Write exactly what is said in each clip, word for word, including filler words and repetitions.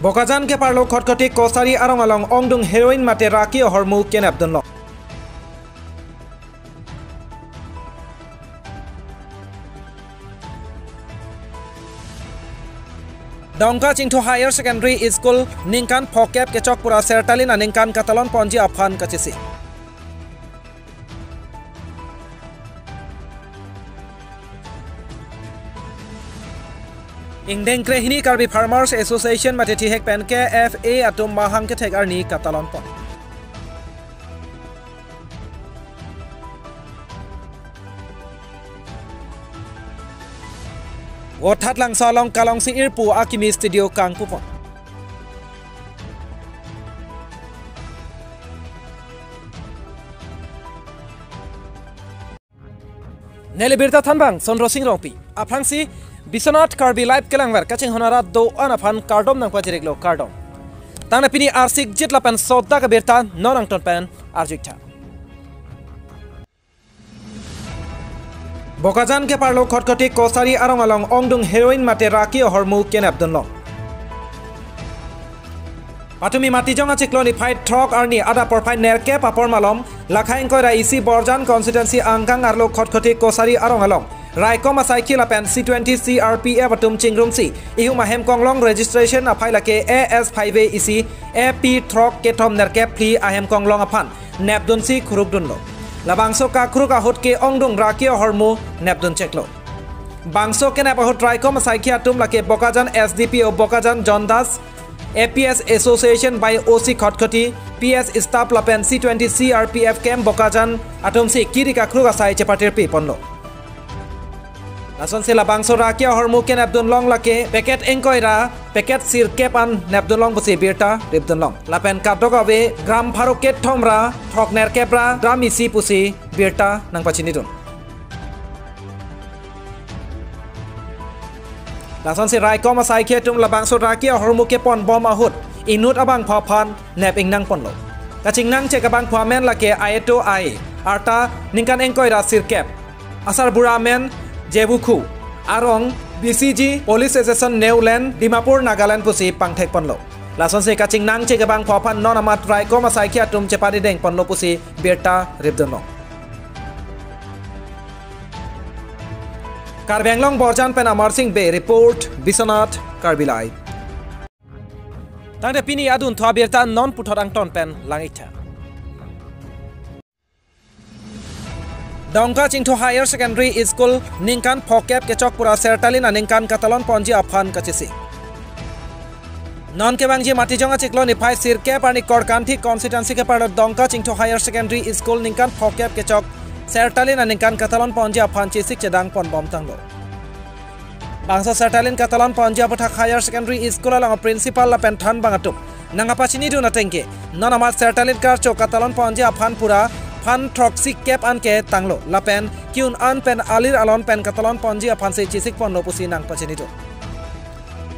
Bokajan keparlo Khatkhati Kosari arong along ongdung heroin mate raki ahormu kenep dunlong. Dongka Chingthu Higher Secondary School ningkan phokep kechok pura sertalin aningkan katalon ponji aphan kachisi. Ingdeng krehini Karbi Farmers Association mate thihek pen K F A atum mahang kethek arni katalon pon. Vothatlangso along Kalongsi Irpu akimi studio kangpupon. Neli birta thanbang Sondro Sing Rongpi. Aphrangsi Biswanath Karbi Live kelangver kachinghon arat do-an aphan kardom nangpajiriklo, kardom. Tangte pini arsik jit lapen sodak abirta non angton pen arjuiktha. Bokajan keparlo Khatkhati Kosari arong along ongdung heroin mate raki ahormu kenep dunlong. Patumi Matijong achiklo niphai throk arni adap porphai nerkep apor malom, lakhai ingkoi ra isi Borjan constituency angkang arlo Khatkhati Kosari arong along raikom asaikhi lapen C twenty C R P F atum chingrumsi ihum ahem konglong registration aphai lake A S five A isi A P throk kethom nerkep phli ahem konglong aphan nepdunsi khuruk dunlo. Labangso kakhuruk ahut ke ongdung raki ahormu nepdun cheklo. Bangso kenep ahut raikom asaikhi atum lake Bokajan S D P O Bokajan John Das, A P S Association by O C Khatkhati, P S staff lapen C twenty C R P F camp Bokajan atumsi kiri kakhuruk asai chepatirpi ponlo. Lasonsi labangso raki ahormu kenep dunlong lake packet ingkoi ra packet sirkep an nepdunlong pusi birta ripdunlong. Lapen kadokave gram pharo kethom ra throk nerkep ra gram isi pusi birta nangpachinidun. Lasonsi raikom asaikhi atum labangso raki ahormu kepon bom ahut inut abangphu aphan nep ingnang ponlo. Kachingnang chek abangphu amen lake Ayeto Ai, arta ningkan ingkoi ra sirkep. Asarbura amen Jebukhu, arong B C G Police Station New Land, Dimapur, Nagaland pusi pangthek ponlo. Lasonsi kachingnang chek abangphu aphan non amat raikom asaikhi atum chepadideng ponlo pusi birta ripdunlong. Karbi Anglong Borjan pen Amar Sing Bey report, Biswanath Karbi Live. Tangte pini adunthu abirta non puthot angton pen langiktha. Dongka Chingthu Higher Secondary School ningkan phokep kechok pura sertalin aningkan katalon ponji aphan kachisi. Non kevangji Matijong achiklo niphai sirkep arni Korkanthi constituency keparlo Dongka Chingthu Higher Secondary School ningkan phokep kechok sertalin aningkan katalon ponji aphan chisik chedang pon bom tanglo. Bangso sertalin katalon ponji aputhak Higher Secondary School along principal lapen thanbang atum nangkapachinidun atengke, non amat sertalin karcho katalon ponji aphan pura phan throksi kep anke tanglo lapen ke-un an pen alir alon pen katalon ponji aphansi chisik ponlo pusi nangpachinidun.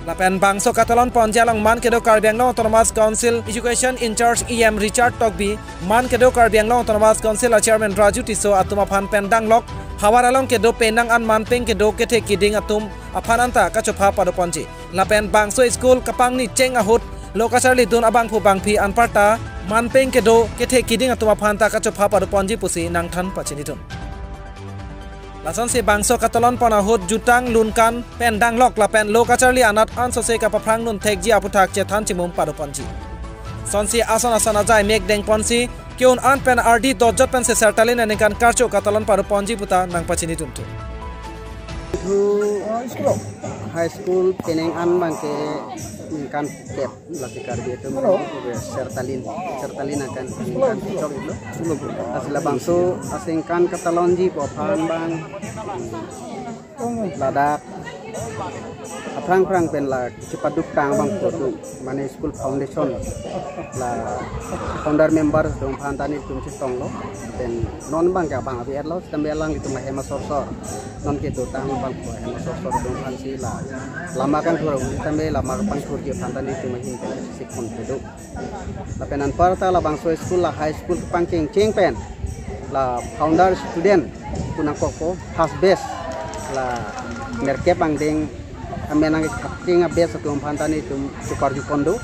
Lapen bangso katalon ponji along man kedo Karbi Anglong Autonomous Council Education in-charge E M Richard Tokbi, man kedo Karbi Anglong Autonomous Council a-chairman Raju Tisso atum aphan pen danglok, havar along kedo penang an manpeng kedo kethe kiding atum aphan anta kachopha padoponji. Lapen bangso school kapangni cheng ahut lo kacharlidun abangphu bangphi anparta manpeng kedo kethe kiding atum aphan ta kachopha padoponji pusi nangthan pachinidun. Lasonsi bangso katalon pon ahut jutang lunkan pen danglok lapen lo kacharli anat ansose kapaphrang nun thekji aputhak chethan chimum padoponji. Sonsi ason ason ajai mek dengponsi ke-un an pen ardi dotjot pensi sertalin aningkan karcho katalon padoponji puta nangpachinidun thu. High school penang an abangke ningkan kep lasi Karbi atum sertalin, sertalin akan ningkan kechok iklo. Lasi labangso aningkan katalonji pu aphan abang ladak aphrang phrang pen la chepaduk tang abangphu atum, mane school foundation la founder members atum aphan ta nelitum chetonglo. Pen non abangke abang abi erlo, sitame alanglitum ahem asorsor non kedotang abangphu ahem asorsor atum aphansi la lama kangthur, sitame lama kepangthurji aphan ta nelitum ahin pen chisik pon kedo. Lapen anparta labangso school la high school kepangchengcheng pen la founder student pu nangkokpo, first batch la nerkep angdeng Amenang kaching a-best atum aphan ta nelitum chepar jupon do.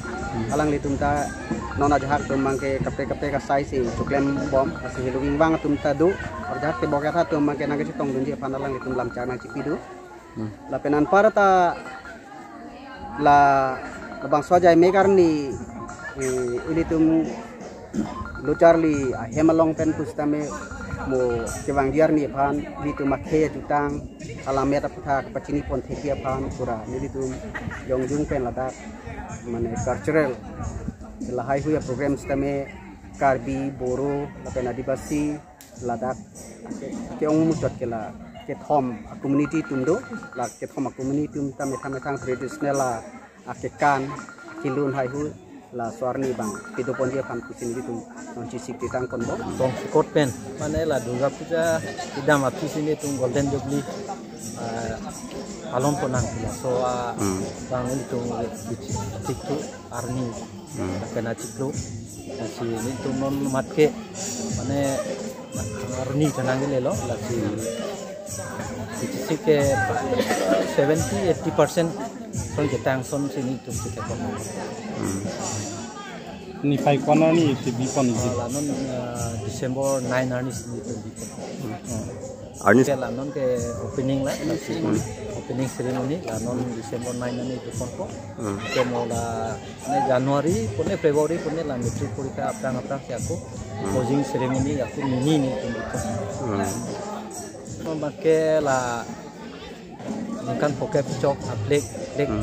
Alanglitum ta non ajahak atum abangke kaprek kaprek asai si choklem bom, lasi hiluk ingvang atum ta do. Ajahak tebok yatha atum abangke nangkachetongdunji aphan alanglitum lamchak nangchipi do. Hmm. Lapen anparta la labangso ajai mek arni, eh, ilitum lo charli ahem along pen pusitame mo kevangji arni aphan ilitum akhei ajutang alam amet aputhak pachinipon thekji aphan pura nelitum jongjung pen ladak mane cultural lahaihui a-program sitame Karbi, Boro lapen Adivasi ladak ke-ong muchot ke la kethom a-community atum do, la kethom a-community atum ta methang methang traditional la akekan, akelun haihui laso arni abang kedoponji aphan pusi nelitum non chesik titang ponbom. Bongsekot pen mane la Durga Puja kedam aphi si nelitum Golden Jubilee, ah, palon ponnang laso, ah, Hmm. abang nelitum tik tu arni Hmm. kena chiklo. Lasi nelitum non mat ke mane arni kanang lelo, lasi chesik ke seventy eighty percent son ketang son si nelitum si kepon. Hmm. Niphai ko-an arni si bipon isi? Ah, la non, ah, December nine arni si nelitum bipon. Hmm. Hmm. Arni Ke la non ke opening la, lasi Hmm. opening ceremony la non December nine arni bipon ko. Hmm. Ke mo la ne January pune February pune la matric porikha aphrang aphrang ke ako Hmm. closing ceremony ako mini nelitum bipon. Hmm. Abangke la ningkan phokep chok aplek, plek Hmm.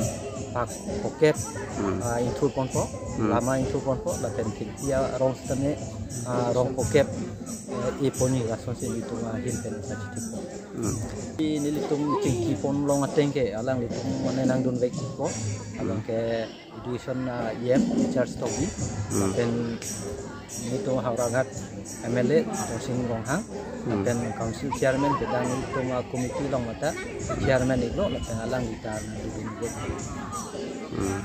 phak phokep, Hmm. ah, ingthur ponpo, Hmm. lama ingthur ponpo, lapen khirki arong sitame, ah, rong phokep, eh, e pon-i lason si nelitum ahin pen kachithik pon. Hmm. Di nelitum chingki pon long ateng ke alanglitum mane nangdunvek ko, Hmm. abangke Education, ah, E M in charge Tokbi, Hmm. lapen nelitum Howraghat M L A Tuliram Ronghang, Hmm. lapen Council Chairman kedang nelitum, ah, committee along mata Chairman iklo lapen alangli ta nangdun. Hmm.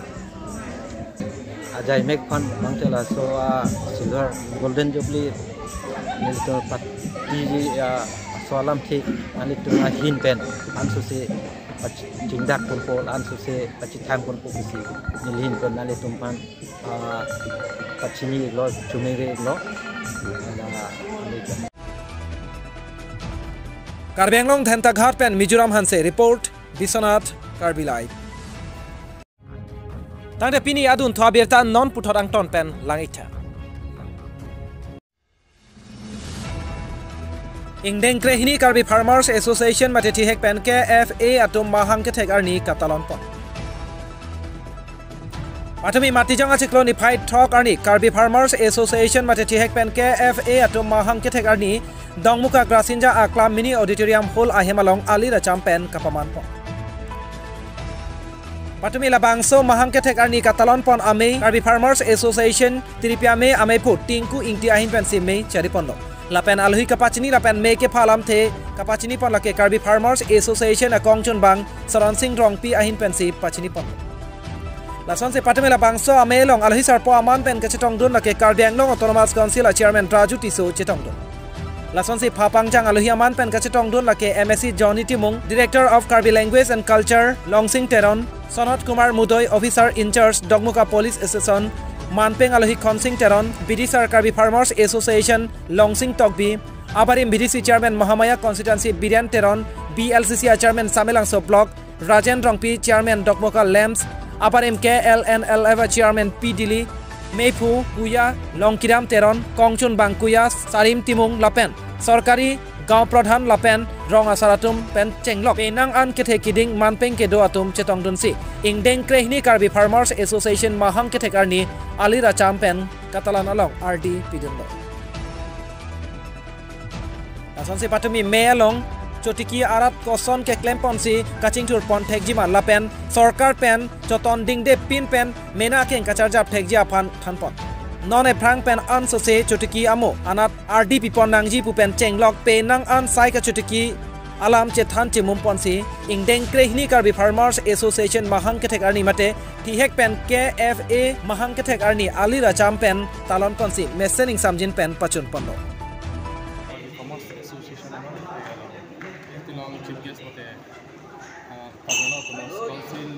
Ajai mek aphan abangke laso, ah, Silver Golden Jubilee nelitum pati, ah, laso alam ke nelitum ahin pen ansose pachingdak ponpo, ansose pachethang ponpo pusi neli ahin pen nelitum aphan, ah, pachini iklo, chumere iklo. Karbi Anglong Dhentaghat pen Mizoram Hanse report, Biswanath, Karbi Live. Tangte pini adunthu abirta non puthot angton pen lang-iktha. Ingdeng krehini Karbi Farmers Association mate thihek pen K F A atum mahang kethek arni katalon pon. Patumi Matijong achiklo niphai throk arni Karbi Farmers Association mate thihek pen K F A atum mahang kethek arni Dongmukak Rasinja Aklam Mini Auditorium Hall ahem along ali racham pen kapaman pon. Patumi labangso mahang kethek arni katalon pon amei Karbi Farmers Association tiripi amei ameiphu Tinku Ingti ahin pensi mei chari ponlo. Lapen alohi kapachini lapen mei kepha alamthe kapachini pon lake Karbi Farmers Association akongchunbang Saran Sing Rongpi ahin pensi pachini pon. Lasonsi patumi labangso amei along alohi sarpo aman pen kachetongdun lake Karbi Anglong Autonomous Council a Chairman Raju Tisso chetongdun. Lasonsi pha pangjang alohi aman pen kachetongdun lake M A C Johnny Timung, Director of Karbi Language and Culture Longsing Teron, Sonot Kumar Mudoi, Officer in Charge Dongmukak Police Station, manpeng alohi Khonsing Teron, B D C R Karbi Farmers Association Longsing Tokbi, abarim B D C Chairman Mahamaya Constituency Biren Teron, B L C C a Chairman Samelangso Block Rajen Rongpi, Chairman Dongmukak Lamps, abarim K L N L F a Chairman P Dili, meiphu Kuya Longkiram Teron, kongchunbang Kuya Sarim Timung lapen sorkari gaon pradhan lapen rong asar atum pen chenglok penang an kethe kiding manpeng kedo atum chetongdunsi ingdeng krehini Karbi Farmers Association mahang kethek arni ali racham pen katalon along ardi pidunlo. Lasonsi patumi mei along chotiki arat koson keklem ponsi kachingthur pon thekjima lapen sorkar pen choton dingde pin pen mena akeng kacharjap thekji aphan than pon. Non ephrang pen ansose chotiki amo anat ardi pipon nangji pu pen chenglok penang an sai kachotiki alam chethan chemum ponsi ingdeng krehini Karbi Farmers Association mahang kethek arni mate thihek pen K F A mahang kethek arni ali racham pen talon ponsi mesen ingsamjin pen pachun ponlo. Farmers Association along, eh, tilong chief guest mate, ah, Karbi Anglong Autonomous Council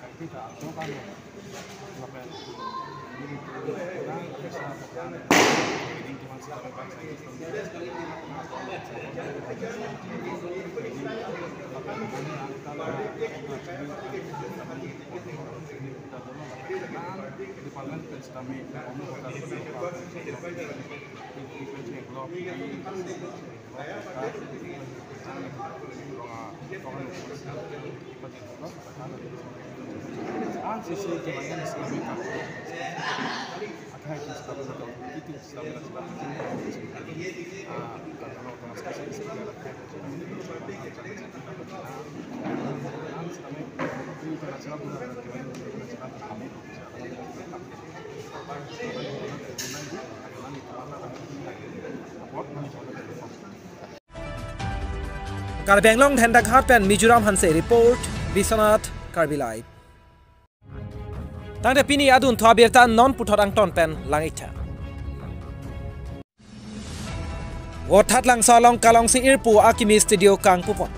Karbi Anglong Dhendaghat pen Mizoram Hanse report, Biswanath Karbi Live. Tangte pini adunthu abirta non puthot angton pen lang-iktha. Vothatlangso along Kalongsi Irpu akimi studio kangpupon.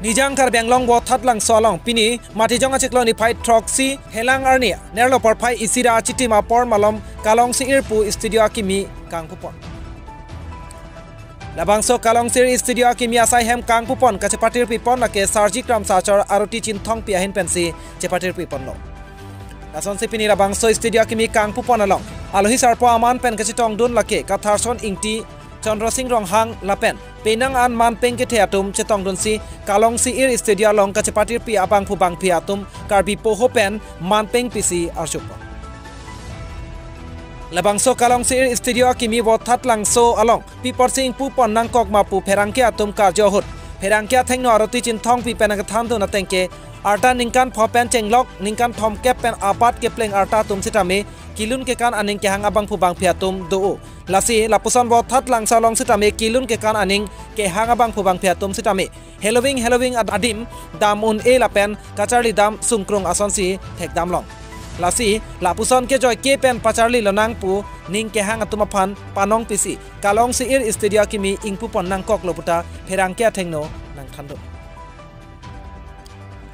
Nijang Karbi Anglong Vothatlangso along pini Matijong achiklo niphai throksi Helang arni nerlo porphai isi ra achitim apor malom Kalongsi Irpu studio akimi kangpupon. Labangso Kalongsi Ir studio akimi asai hem kangpupon kachepatirpipon lake Sarjik Ramsachor Aruti Chinthongpi ahin pensi chepatirpiponlo. Lasonsi pini labangso studio akimi kangpupon along alohi sarpo aman pen kachetongdun lake Katharson Ingti, Chandra Sing Ronghang lapen penang an manpeng kethe atum chetongdunsi Kalongsi Ir studio along kachepatirpi abangphu bangphi atum Karbi poho pen manpeng pisi arjupon. Labangso Kalongsi Ir studio akimi Vothatlangso along pi apotsi ingpupon nangkok ma pu pherangke atum karju ahut pherangke athengno Aruti Chinthongpi pen nangkethandun ateng ke arta ningkan pho pen chenglok ningkan thomkep pen apat kepleng arta atum sitame kilun kekan aning kehang abangphu bangphi atum do-o. Lasi lapuson Vothatlangso along sitame kilun kekan aning kehang abangphu bangphi atum sitame heloving heloving ad-, adim dam un-e lapen kacharli dam sungkrung asonsi thekdamlong. Lasi lapuson kejoike pen pacharli lonang pu ning kehang atum aphan panong pisi Kalongsi Ir studio akimi ingpupon nangkoklo puta pherangke athengno nangthandun.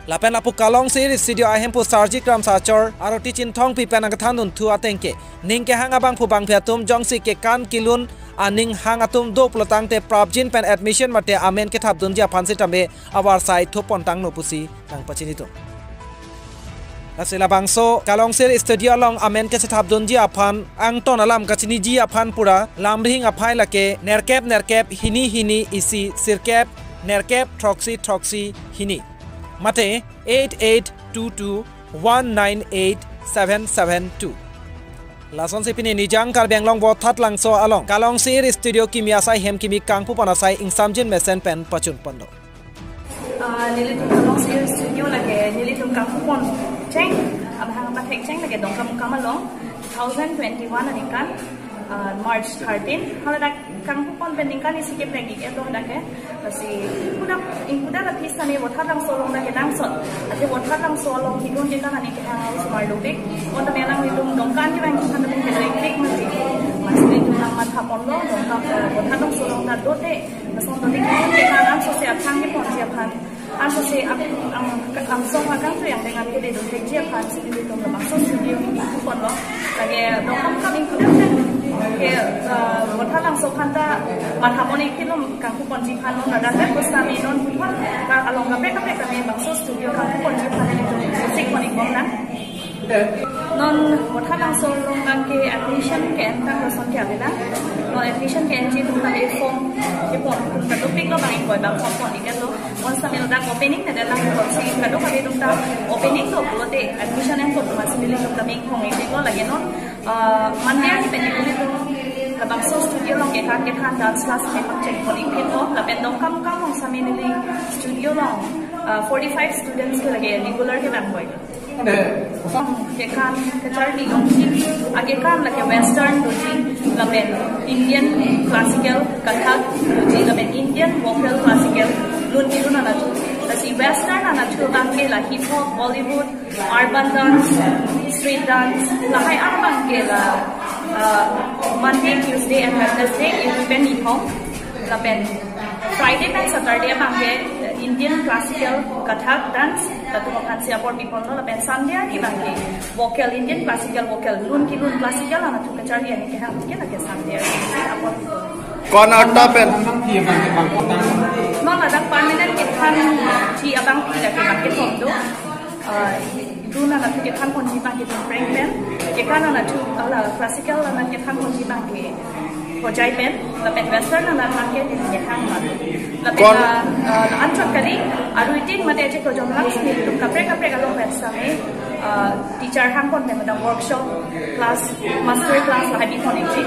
Lapen lapu Kalongsi Ir studio ahemphu Sarjik Ramsachor Aruti Chinthongpi pen nangkethandunthu ateng ke ning kehang abangphu bangphi atum jongsi kekan kilun aning hang atum do pulotangte prapjin pen admission mate amen kethapdunji aphan sitame avarsai thupontangno pusi nangpachinidun. Lasi labangso Kalongsi Ir studio along amen kachethapdunji aphan angton alam kachiniji aphan pura lamrihing aphai lake nerkep nerkep hini hini isi sirkep nerkep throksi throksi hini mate eight eight two two one nine eight seven seven two. Lasonsi pini Nijang Karbi Anglong Vothatlangso along Kalongsi Ir studio akimi asai hem kimi kangpupon asai ingsamjin mesen pen pachunponlo. Ah, nelitum Kalongsi Ir studio lake nelitum kangpupon cheng, abahang pathek cheng lake Dongkamukam along two thousand twenty-one aningkan, ah, March thirteen. Haladak kangpupon pen ningkan isi kepleng ik-etlo dak ke. Lasi ingkudak, ingkudak aphi sitame Vothatlangso along dak kenangsot. Athe Vothatlangso along kilun kekan aning kehang osomar dopik. Bonta alanglitum Dongkam kevang kephan dak ke dopik mati. Lasi nelitum nangmathaponlo Dongkam, eh, Vothatlangso along ta dote. Lason dote kilun kekan ansose aphan keponji aphan. Ansose ap-, am-, angsong akangtui angdeng an kedodun thekji aphan si nelitum labangso studio akimi ingpuponlo. Lake Dongkamukam ingkudak pen ke, eh, Vothatlangso aphan ta mathapon ik-etlo kangpuponji aphan non ladak pen pusitame non puthot along kaprek kaprek tame bangso studio kangpuponji aphan nelitum sikpon ikbomnang. Non Vothatlangso along dak ke admission ke-entang lason ke avelang. Non admission ke-enji atum ta form kepon atum ta dopiklo bang ingkoi bang form pon ik-etlo. Bonsitame ladak opening nedelang, bonsitame kadokave atum ta opening do pulote admission en atum ta masi nelitum ta meng phong ik-etlo lake non. Uh, Monday arni pen neli labangso studio along kekan kethan dance class me pangcheng pon ik phin po, lapen Dongkamukam along same neli studio along, uh, forty-five students ke lake regular ke nang koi. Kekan kacharli along si akekan lake western doji, lapen Indian classical Kathak doji, lapen Indian vocal classical, lun kelun anatthu. Lasi western anatthu abang ke la hip hop, Bollywood, urban dance, street dance, lahai abang ke la, uh, Monday, Tuesday and Wednesday ilipen ihong. Lapen Friday pen Saturday abang ke Indian classical Kathak dance, latum aphan si apor pipon lo. Lapen Sunday arni abang ke vocal, Indian classical vocal, lun kelun classical anatthu kacharli arni kehang ke lake Sunday arni si apor pipon. Konarta pen? Non ladak permanent kethanji abangpi lake bang kethom do. Uh, dun anatthu kethan ponji abang ke Dumpreng pen, kekan anatthu, ala classical anatthu kethan ponji abang ke Hojai pen, lapen western anatthu abang ke Nihang pen. Lapen Kon- la, uh, la anchot kali, aruitin mate je kejonglang si nelitum kaprek kaprek along pen same, uh, teacher hang pon pen mate workshop, class, master class lahai bi pon ikji.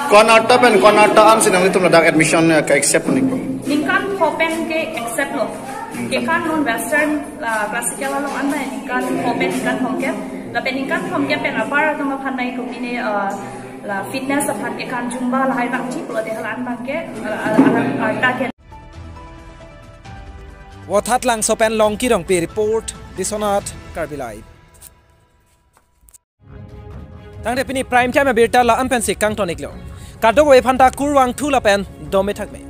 Konarta pen konarta an si nanglitum ladak admission, eh, ke-accept pon ikpo? Ningkan pho pen ke accept lo. Kekan non western, uh, classical along an ningkan pho pen ningkan thomkep. Lapen ningkan thomkep pen apar atum aphan nai kopine, uh, la fitness aphan kekan Zumba lahai abang chip lo, de hala an abang ke, uh, uh, uh, uh, ta ke. Vothatlangso pen Longki Rongpi report, Biswanath Karbi Live. Tangte pini Prime Time abirta la-an pensi kangton iklo. Kadokave aphanta kurvangthu lapen dome thakme.